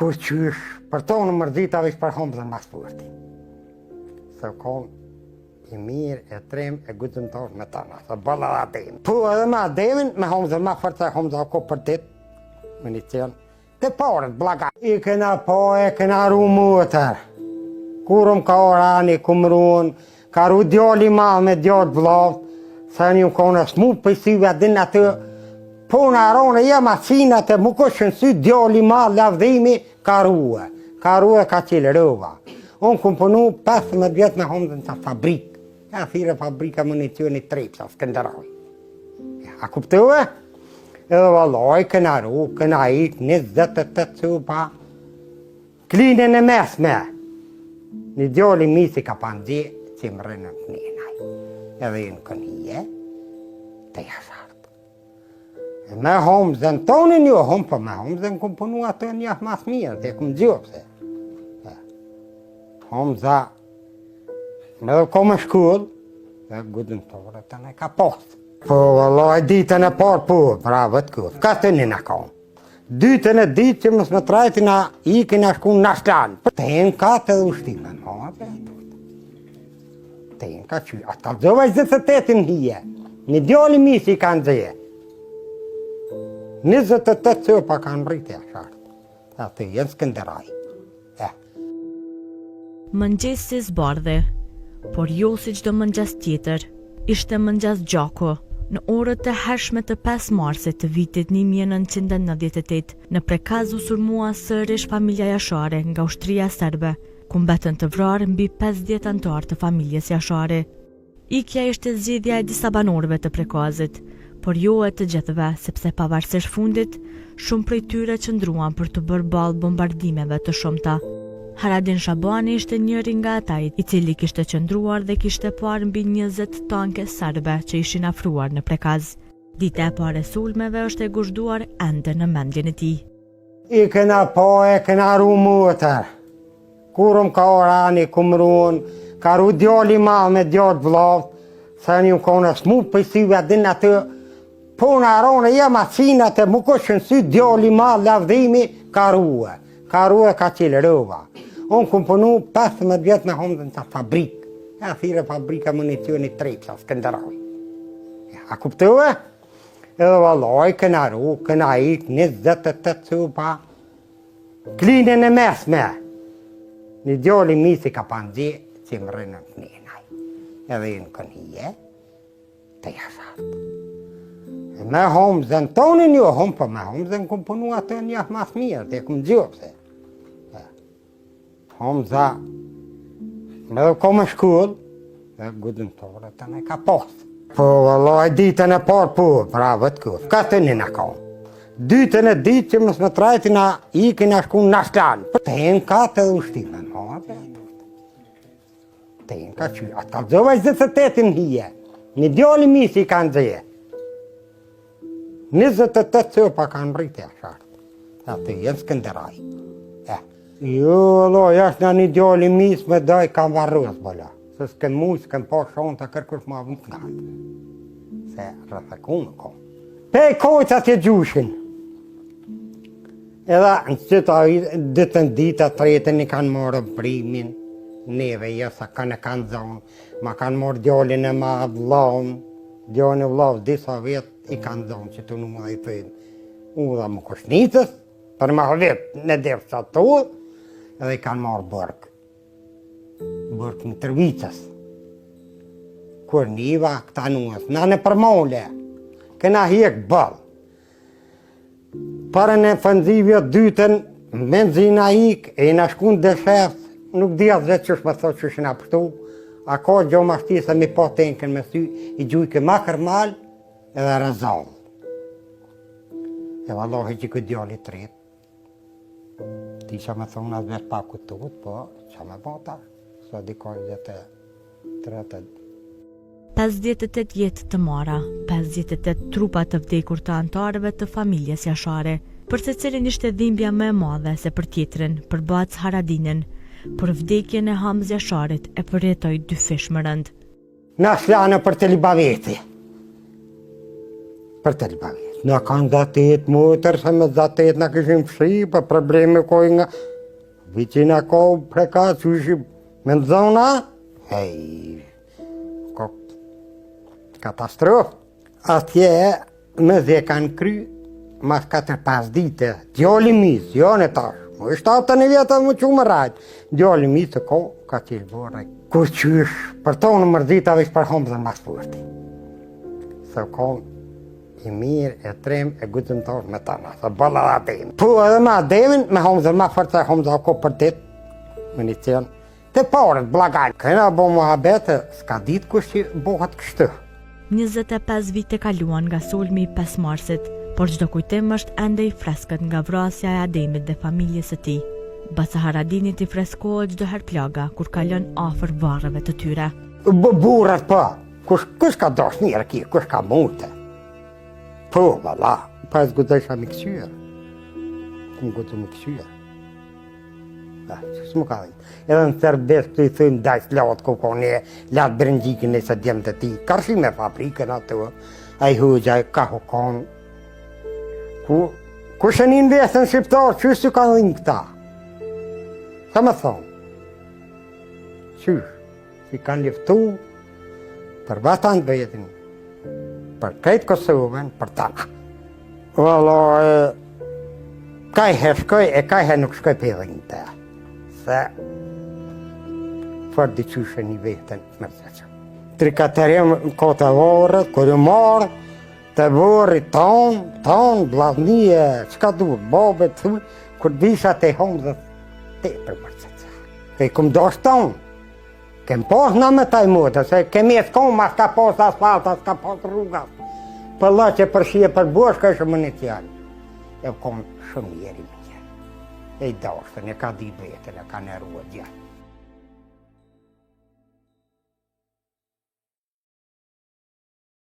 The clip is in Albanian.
Kur qysh, për to në mërzita veç për Hamzën mas forti. Se u konë i mirë, e trim, e guximtar me tana, se bëlla dhe Ademin. Po edhe me Ademin, me Hamzën ma fort se Hamza u ko për dit, me një qenë, të parët, blaga. I kena po, e kena ru motër. Kur më ka orani, ku më ruan, ka ru djali ma me djalë vllavt, se një më konë smu për syve, a din atë, puna e ronë, jem acinat e më këshën sy, djali ma, lavdimi, ka rue, ka rue, ka qilë rëva. Unë kum punu 15 vjetë me Hamzën të fabrik, e thire fabrika municionit Trepça, Skënderaj. A kuptove? Edhe vallaj, këna ru, këna ik, 28 cupa, Klinën e mesme, një djali misi ka pa ndje, që më rënën të nenaj. Edhe i në kënije, të Jashart. E me Hamzën tonin jo, hom, po me Hamzën kum punu atë një mas mirë, dhe kum gjopë se. Hamza, me dhe ko me shkull, dhe guximtore të ne ka posë. Po, vallaj, ditën e parë, po, bravo të kërë, ka të një në konë. Dytën e ditë që mos me trajti na ikin na shku në shlan. Tenka të dhe ushtime, ma dhe Tenka që, a ta zova 28-in hije. Një djali misi i kanë zeje. 28 cëpa kanë rritë Jashart. Atë jenë Skënderaj. Eh. Mëngjesi zbardhi, por jo si çdo mëngjes tjetër. Ishte mëngjes gjaku. Në orët e hershme të 5 marsit të vitit 1998, në Prekaz u sulmua sërish familja Jashari nga ushtria serbe, ku mbetën të vrarë mbi 50 anëtarë të familjes Jashari. Ikja ishte zgjidhja e disa banorëve të Prekazit, por jo e të gjithëve, sepse pavarësisht fundit, shumë prej tyre qëndruan për t'u bërë ballë bombardimeve të shumta. Haradin Shabani ishte njëri nga ata i cili kishte qëndruar dhe kishte parë mbi 20 tanke serbe që ishin afruar në Prekaz. Dita e parë e sulmeve është e gozhduar ende në mendjen e tij. I kena po, e kena ru motër. Kur më ka orani, ku më ruan, ka ru djali ma me djalë vllavt, se një më konë smu për syve, a din atë, puna e ronë, jem acinat e më këshën sy, djali ma, lavdimi, ka rue, ka rue, ka qilë rëva. Unë kum punu 15 vjetë me Hamzën të fabrik, e thire fabrika municionit Trepça, Skënderaj. A kuptove? Edhe vallaj, këna ru, këna ik, 28 cupa, klinën e mesme. Një djali misi ka pa ndje, që më rënën të nenaj. Edhe i në kënije, të Jashart. E me Hamzën tonin jo, hom, po me Hamzën kum punu atë një mas mirë, dhe kum gjopë se. Hamza, me dhe ko me shkull, dhe guximtore të ne ka posë. Po, vallaj, ditën e parë, po, bravo të kërë, ka të një në konë. Dytën e ditë që mos me trajti na ikin na shku në shlan. Tenka të dhe ushtime, ma dhe Tenka që, a ta zova 28-in hije. Një djali misi i kanë zeje. 28 cëpa kanë rritë Jashart. Atë jenë Skënderaj. Eh. Jo, valla, jashtë në një djali mis me daj kam varrës, bëla. Se s'kem mujë, s'kem pa shonë të kërkush ma vëtë nga atë. Se rrëth e kunë, ko. Pe kojtë atje gjushin. Edhe në qëta ditën dita tretën i kanë marrë primin, neve jo sa kanë e kanë zonë, ma kanë marrë djalin e ma vllaun, djalin e vllaut disa vjet i kanë zonë që të numë dhe i thëjnë, udha më kushnicës, për ma vjet në derë sa të edhe i kanë marrë burg. Burg në Mitrovicës. Kur niva këta nuës, na në përmole, kena hjek bëllë. Parën e ofenzivja dytën, me nxina ik, e na shku në deshef, nuk di as vetë qysh me thotë qysh na pështu, a ka gjo ma shti se mi pa tenkën me sy, i gjujke ma kërmal edhe rezall. E vallahi që këtë djali tretë, ti që me thonë as vetë pa kutut, po që me bota, sa dikojnë dhe të tretë. 58 jetë të marra, 58 trupa të vdekur të anëtarëve të familjes Jashari. Për secilin ishte dhimbja më e madhe se për tjetrin, për bacë Haradinin, por vdekjen e Hamzë Jasharit e përjetoi dyfish më rëndë. Na shlanë për të Libaveti. Për të Libaveti. Na kanë zatet motër, se me zatet na kishim fshi, për po probleme koj nga... Viqi na ko preka, qyshi me nëzona, hej, ko katastrofë. Atje, mezi e kanë kry, mas 4-5 dite, djali mis, jo në tash, më 71 vjetë më që më rajtë, djali mis të ko, ka qesh borë, kur qysh, për tonë mërzita veç për Hamzën mas forti. Se kon i mirë, e trim, e guximtar me tana, se bëlla dhe Ademin. Po edhe me Ademin, me Hamzën ma fort se Hamza ko për ditë, me një qenë, Të parët, blagajnë. Kena bo muhabete, s'ka ditë kush që bohet kështu. 25 vite kaluan nga sulmi i 5 marsit, por çdo kujtim është ende i freskët nga vrasja e Ademit dhe familjes së tij. Baca Haradinit i freskohet çdo herë plaga kur kalon afër varreve të tyre. Burrat po, kush, kush ka dasht njërë ki, kush ka mujtë. Po, valla, pa e s'guxojsha me këqyrë. Ku më guxu me këqyrë. Ah, s'më ka dhënë. Edhe në Serbes të i thujmë dajtë latë ku ko ne, latë Bërëngjikën e së djemë të ti, karshi me fabrikën ato, ai hoxha ka hukon. Ku, kush e një në vesën shqiptar, që së ka dhënë këta? Sa më thonë? Qysh? Si kanë luftu për vatan të vetin, për krejt Kosovën, për tana. Valla, e, kaj herë shkoj, e kaj herë nuk shkoj për dhënë të. Se, për diqysh e një vetën, me të Tri katër jam kotë e vorët, kur ju marrë, të vorri tonë, tonë, vllaznije, çka duhet, babe, të thuj, kur disha të homë dhe te për mërcëca. E kum dashtë tonë, Kem pas na me taj motë, se kemi e s'kom, as ka pas asfalt, as ka pas rruga. Për laqe, për shije, për boshka është më një tjallë. E kom shumë njeri mirë. E i dashtën, e ka di vetën, e ka nderua gjithë.